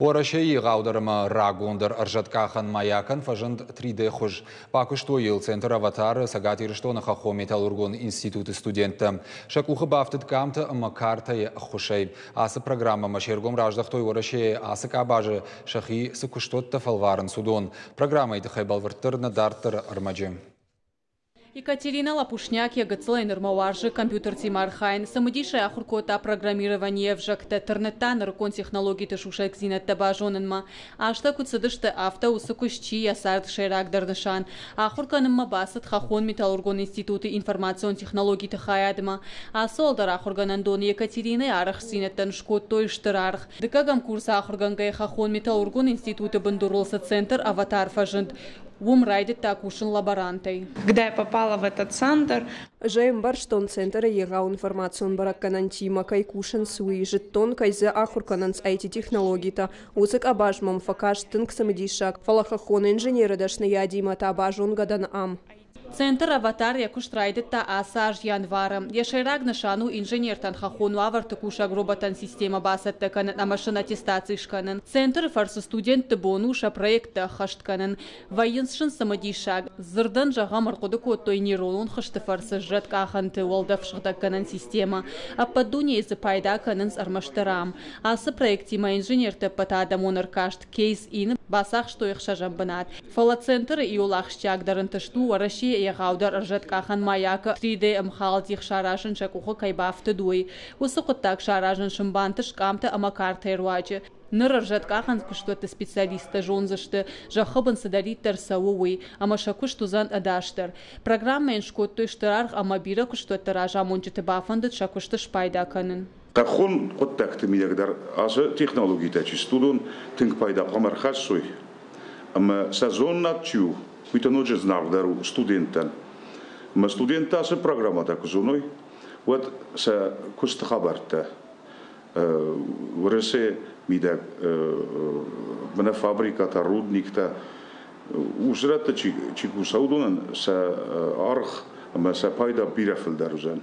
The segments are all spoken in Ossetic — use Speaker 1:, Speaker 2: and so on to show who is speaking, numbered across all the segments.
Speaker 1: Уӕрӕсейы егъаудӕр ӕмӕ рагондӕр ӕрзӕткъахӕн маякӕн фӕзынд 3D-хуыз. Бакуыстой йыл центр «Аватар» Цӕгат Ирыстоны хӕххон-металлургон институты студенттӕ. Сӕ къухы бафтыд къамтӕ ӕмӕ картӕйы ӕххуысӕй. Ацы программӕмӕ се ргом раздӕхтой Уӕрӕсейы ацы къабазы сӕхи цы куыстуӕттӕ фӕлварынц, уыдон. Программӕйы тыххӕй бӕлвырддӕр нӕ дарддӕры ӕрмӕджы.
Speaker 2: Екатерина Лапушняк йӕ гыццылӕй нырмӕ уарзы компьютертимӕ архайын. Цымыдисӕй ахуыр кодта программированийы ӕвзӕгтӕ, тырныдта нырыккон технологиты сусӕгдзинӕдтӕ базонынмӕ. Азтӕ куыд цыдысты, афтӕ уыцы куыст чи йӕ царды сӕйрагдӕр нысан. Ахуыр кӕнынмӕ бацыд Хӕххон-металлургон институты информацион технологиты хайадмӕ. Ацы уӕлдӕр ахуыргӕнӕндоны Екатеринӕйы арӕхстдзинӕдтӕн скодтой стыр аргъ. Дыккӕгӕм курсы ахуыргӕнгӕйӕ Хӕххон-металлургон институты бындурыл цы центр «Аватар» фӕзынд, уым райдыдта кусын лаборантӕй.
Speaker 3: Когда я попала в этот центр,
Speaker 4: Ӕз ӕй ӕмбӕрстон, центры егъау информацион бӕрӕггӕнӕнтимӕ кӕй кусынц, уый. Зыдтон, кӕй дзы ахуыр кӕнынц IT-технологитӕ. Уыцы къабаз мӕм фӕкаст тынг цымыдисаг, фӕлӕ хӕххон инженеры дӕсныйадимӕ та базонгӕ дӕн ам.
Speaker 2: Центр «Аватар» йӕ куыст райдыдта ацы аз январы. Йӕ сӕйраг нысан у инженертӕн хӕххон уавӕрты кусӕг роботӕн системӕ бацӕттӕ кӕнын ӕмӕ сын аттестаци скӕнын. Центры фӕрцы студентты бон у сӕ проекттӕ ӕххӕст кӕнын. Вӕййынц сын цымыдисаг. Дзырдӕн зӕгъӕм, ӕрхъуыды кодтой нейронон хызты фӕрцы зӕдкъахӕнты уӕлдӕфсыгъдӕггӕнӕн системӕ. Ӕппӕт дунейы дзы пайда кӕнынц ӕрмӕстдӕр ам. Ацы проектимӕ инженерты ӕппӕтадӕмон ӕркаст Кейс-Ин бацахстой ӕхсӕзӕм бынат. Фӕлӕ центры иуыл ахсджиагдӕр ӕнтыст у Уӕрӕсейы егъаудӕр ӕрзӕткъахӕн маякы 3D-ӕмхалдих саразын сӕ къухы кӕй бафтыд, уый. Уыцы хъуыддаг саразын сын бантыст къамтӕ ӕмӕ картӕйы руаджы. Ныр ӕрзӕткъахӕн куыстуӕтты специалисттӕ зондзысты, зӕххы бын цыдӕриддӕр цӕуы, уый, ӕмӕ сӕ куыст уыдзӕн ӕдасдӕр. Программӕйӕн скодтой стыр аргъ ӕмӕ бирӕ куыстуӕтты разамонджыты бафӕндыд сӕ куысты спайда кӕнын.
Speaker 5: Хӕххон хъуыддӕгты мидӕг дӕр ацы технологитӕ чи сты, уыдон тынг пайда хъуамӕ ӕрхӕссой. Ӕмӕ сӕ зонынад чи у, уый та ноджы зынаргъдӕр у студенттӕн. Ӕмӕ студенттӕ ацы программӕтӕ куы зоной, уӕд сӕ куысты хабӕрттӕ Уӕрӕсе мидӕг мӕнӕ фабрикӕтӕ, рудниктӕ, уыцы чи куса, уыдонӕн сӕ аргъ ӕмӕ сӕ пайда бирӕ фылдӕр уыдзӕн.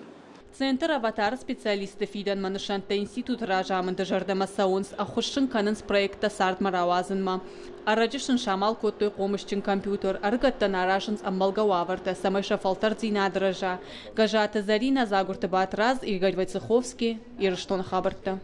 Speaker 2: Центр «Аватар» специалистты фидӕнмӕ нысӕнттӕ институты разамынды зӕрдӕмӕ цӕуынц, ӕххуыс сын кӕнынц проекттӕ цардмӕ рауадзынмӕ. Ӕрӕджы сын самал кодтой хъомысджын компьютер, ӕрыгӕттӕн аразынц ӕмбӕлгӕ уавӕртӕ, цӕмӕй сӕ фӕлтӕрддзинад рӕза. Гӕззаты Зӕринӕ, Дзагуырты Батрадз, Игорь Войцеховский, Ирыстоны хабӕрттӕ.